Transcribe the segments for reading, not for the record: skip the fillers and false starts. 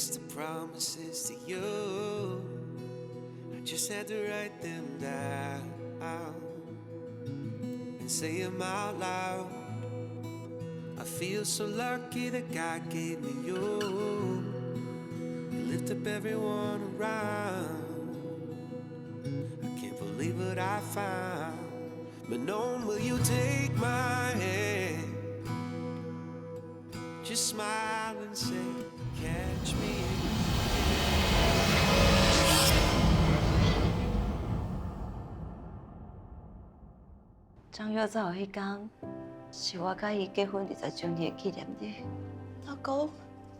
list of promises to you. I just had to write them down and say them out loud. I feel so lucky that God gave me you. You lift up everyone around. I can't believe what I found. Manon, will you take my hand? Just smile and say, "Catch me if you can." 張月走彼工，是我佮伊結婚20週年的紀念日。老公，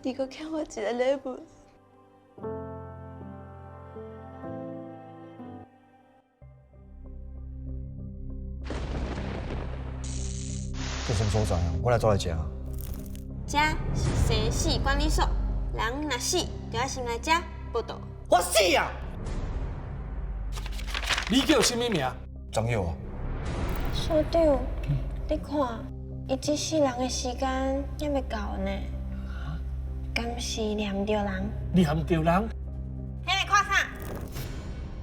你閣欠我一个禮物。這什麼所在啊？我來做來食。這是生死管理所，人若死，就愛先來這報到。我死啊！你叫啥物名？張友啊。所長，你看，伊這世人的時間猶未到呢，敢是念著人？念著人？彼咧看啥？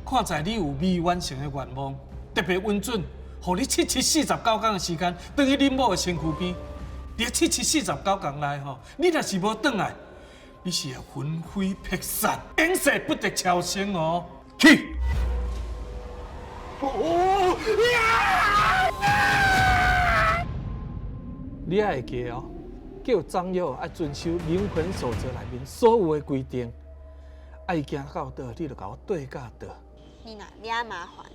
看在你有未完成的願望，特別允准，予你七七四十九工的時間，轉去恁某的身軀邊。佇七七四十九工內吼，你若是無轉來，你是會魂飛魄散，永世不得超生哦。去。哦呀！你愛會記哦，叫張友愛遵守靈魂守則內面所有的規定。啊，伊行到佗，你就共我對到佗。你若惹麻煩，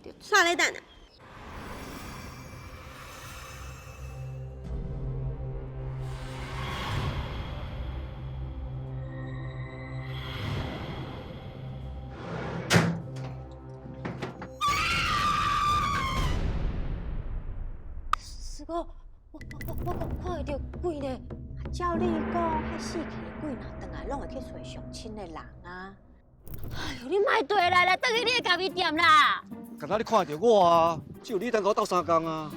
就煞咧等啊！師哥，我看會著鬼呢。照你講，彼死去的鬼若轉來，攏會去揣上親的人啊。哎喲，你莫綴來啦，轉去你的咖啡店啦。敢若你看著我啊，只有你當佮我鬥相共啊。